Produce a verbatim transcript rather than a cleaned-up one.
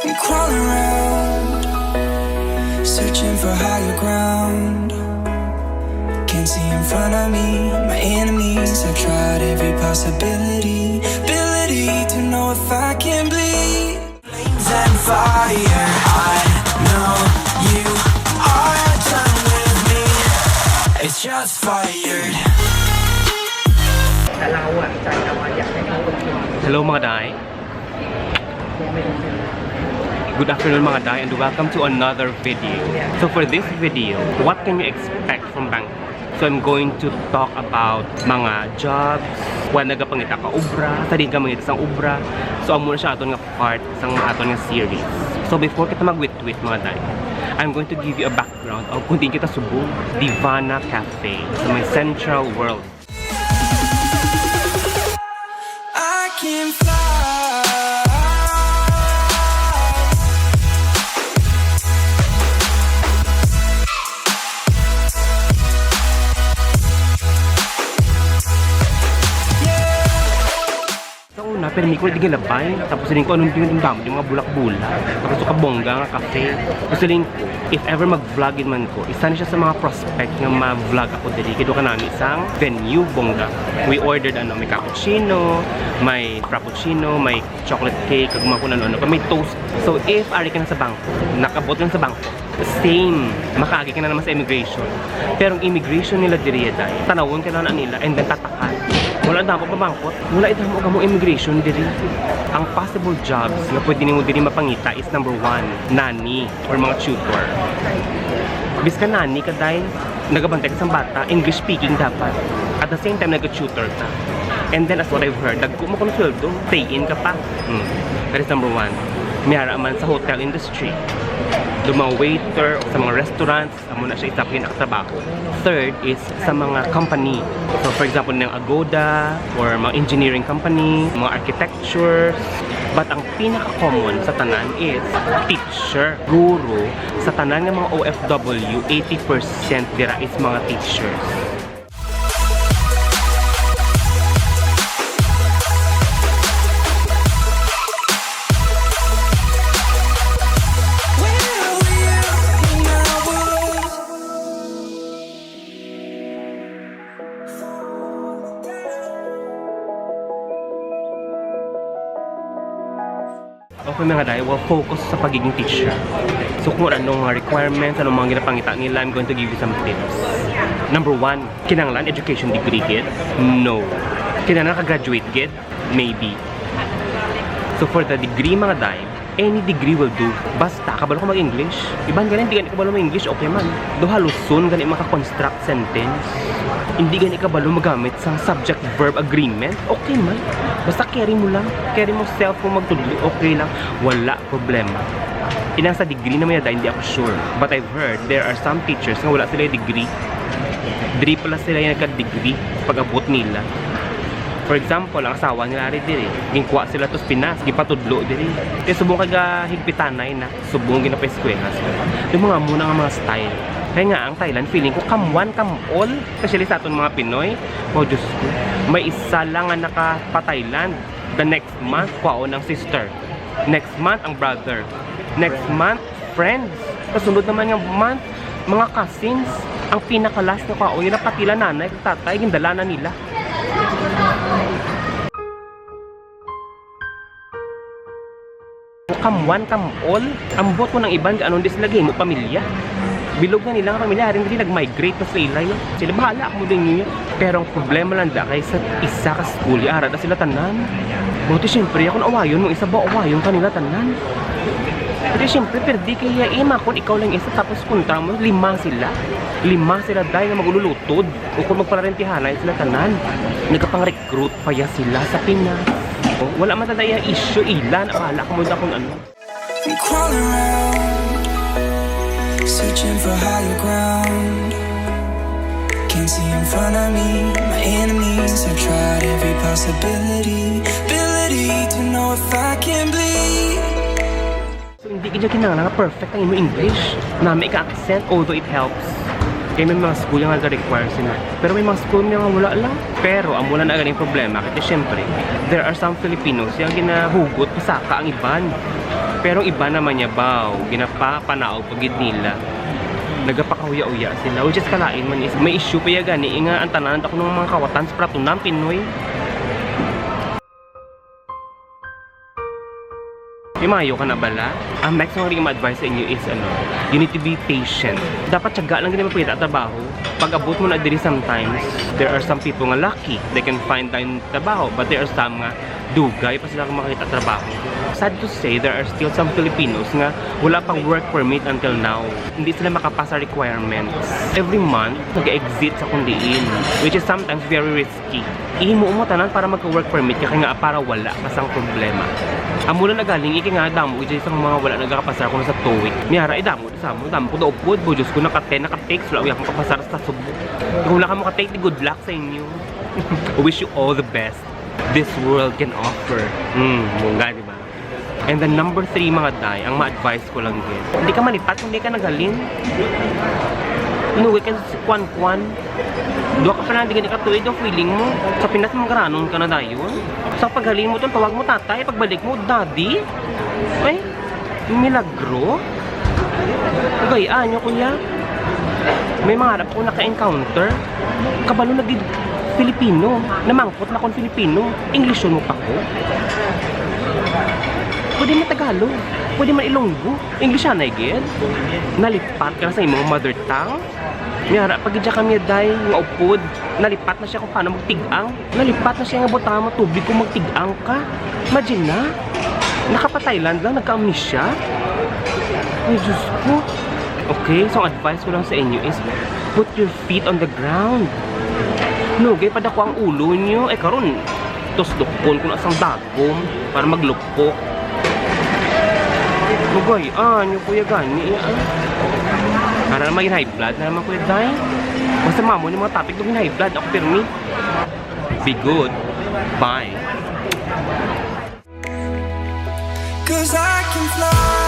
I'm crawling around, searching for higher ground. Can't see in front of me, my enemies. I've tried every possibility, ability to know if I can bleed. Flames and fire, I know you are done with me. It's shots fired. Hello mga day. Good afternoon mga day and welcome to another video. So for this video, what can you expect from Bangkok? So I'm going to talk about mga jobs, wala nagapangita ka obra, sa di ka mangita sang obra. So amo na siya aton nga part sang aton nga series. So before kita magwitwit mga day, I'm going to give you a background of kung diin kita subong, Divana Cafe sa may Central World. I can fly. Sa una, pero ko di labay. Tapos siling ko, anong tingin damo yung mga bulak-bulak. Tapos sa kabongga nga cafe. Tapos siling ko, if ever mag-vlog yun man ko, isa na siya sa mga prospect nga ma-vlog ako diri. Kido ka nami isang venue, bongga. We ordered ano, may cappuccino, may frappuccino, may chocolate cake, kag mga kung ano-ano pa, may toast. So, if ari ka na sa bangko, nakabot lang sa bangko, same, makaagi ka na naman sa immigration. Pero ang immigration nila diri, day, tanawon ka na, na nila, and then tatakan. Wala damo pabangkot, wala damo kamo immigration diri. Ang possible jobs nga pwede nimo diri mapangita is number one, nanny or mga tutor. Bisan nanny ka, day, nagabantay ka sa bata, English speaking dapat. At the same time, nag-tutor ka. And then, as what I've heard, dagko mo kung sweldo, stay in ka pa. Hmm. That is number one. May ara man sa hotel industry. Do mga waiter, sa mga restaurants, amo na siya isa pinakatrabaho. Third is sa mga company. So, for example, ng Agoda, or mga engineering company, mga architecture. But ang pinaka-common sa tanan is teacher, guro. Sa tanan nga mga O F W, eighty percent dira is mga teachers. Okay, mga day, well, focus sa pagiging teacher. So, kung anong mga requirements, anong mga ginapangita nila, I'm going to give you some tips. Number one, kinahanglan education degree gid? No. Kinahanglan ka-graduate gid? Maybe. So, for the degree, mga day, any degree will do. Basta, kabalo ka mag-English. Iban gani, hindi gani kabalo mag-English, okay man. Duha, luson gani maka-construct sentence. Hindi gani kabalo magamit sang subject-verb agreement, okay man. Basta carry mo lang. Carry mo self mo magtudlo, okay lang. Wala problema. Inang sa degree na may ada, hindi ako sure. But I've heard there are some teachers nga wala sila degree. Diri pala sila yung nagka-degree pag-abot nila. For example, ang asawa nila ari diri. Ginkuha sila to sa Pinas, gipatudlo diri. Kaya subong kag higpitanay na. Subong ginapaeskwela sila. Yung mga muna nga mga style. Kaya nga, ang Thailand, feeling ko, come one, come all. Especially sa aton mga Pinoy. Oh, Diyos ko. May isa lang nga nakapa-Thailand. The next month, kwaon ang sister. Next month, ang brother. Next month, friends. Kasunod naman nga month, mga cousins. Ang pinaka-last na kwaon nila, pati la nanay, tatay, gindala na nila. Come one, come all. Ambot ko ng iban, kay anon di sila gihimo pamilya. Bilog na nila nga pamilya, haring dili nag-migrate pa sila, eh. Sila, bahala ako din niyo. Pero ang problema lang da kay sa isa ka school, ara na sila tanan. Buti siyempre, ako naawayon mong isa ba, awayon ka nila tanan. Pero siyempre, perdi kaya, eh, makon ikaw lang isa, tapos kontra mo, lima sila. Lima sila, day, nga magululutod. O kung magpararentihanay sila tanan. Nagkapang-recruit pa ya sila sa Pinas. O, wala man ta daya issue, ila, na bahala ka mo da kung ano. I'm crawling around, searching for higher ground. Can't see in front of me, my enemies. I've tried every possibility, ability to know if I can bleed. So, hindi ka kinahanglan nga perfect ang imong English. Nami ka accent, although it helps. Kay may mga school nga nag-require sila. Pero may mga school nga wala lang. Pero amo lang na ganing problema. Kasi syempre, there are some Filipinos nga ginahugot, pasaka ang iban. Pero ang iban naman niya, baw, ginapapanaog pa gid nila. Nagapakahuya-uya sila. Which is kalain man is, may issue pa ya gani, nga ang tanan ako ng mga kawatan sa Pratunam, Pinoy. Imayo ka na bala? Ang next nga ma-advise sa inyo is, ano, you need to be patient. Dapat tiyaga lang gid mapita trabaho. Pag abot mo na diri, sometimes there are some people nga lucky, they can find time trabaho, but there are some nga dugay pa sila makakita trabaho. Sad to say, there are still some Filipinos nga wala pang work permit until now. Hindi sila makapasa requirements. Every month, nag-exit sa kundiin, which is sometimes very risky. Ihimo mo tanan para magka-work permit ka, kay nga para wala ka sang problema. Amo na nagaling, iki nga damo ija sang mga wala nagakapasar kuno sa TOEIC. Miyara, ay damo sa mo, damo ko daupod po. Diyos ko, naka-ten, naka-take, wala akong kapasar sa Subo. Kung wala ka makatake, di good luck sa inyo. Wish you all the best this world can offer. Hmm, mungga, di ba? And then number three, mga day, ang ma-advise ko lang gid. Hindi ka malipat kung di ka naghalin. Inuwi ka sa kwan-kwan. Duha ka pa lang, di ka, di ka tuig ang feeling mo. Sa Pinas, manggaranon ka na dayon. Sa paghalin mo, tong tawag mo tatay, pagbalik mo, daddy. Ay, milagro. Gayaan nyo, kuya. May mga harap ko naka-encounter. Kabalo na gid Filipino. Namangkot na kung Filipino. Englishon mo pa ko. Pwede mo Tagalog. Pwede man Ilonggo. English anay gid. Nalipat ka na sa imong mother tongue. Miyara pa gid siya kami, day, nga upod. Nalipat na siya kung paano magtigang. Nalipat na siya nga butang mo tubig kung magtigang ka. Imagine na. Nakapa-Thailand lang, nagka-amnesia. Ay, Diyos ko. Okay, so ang advice ko lang sa inyo is put your feet on the ground. Nugay pa dako ang ulo nyo. Ay, karon, tusdukon ko na sang dagom para maglupok. Nugay, ah, nyo kuya gani, eh, ah. Para naman high blood na naman, kuya, day. Basta mamo ni mga topic, nung high blood, ako pirmi. Be good. Bye. Cause I can fly.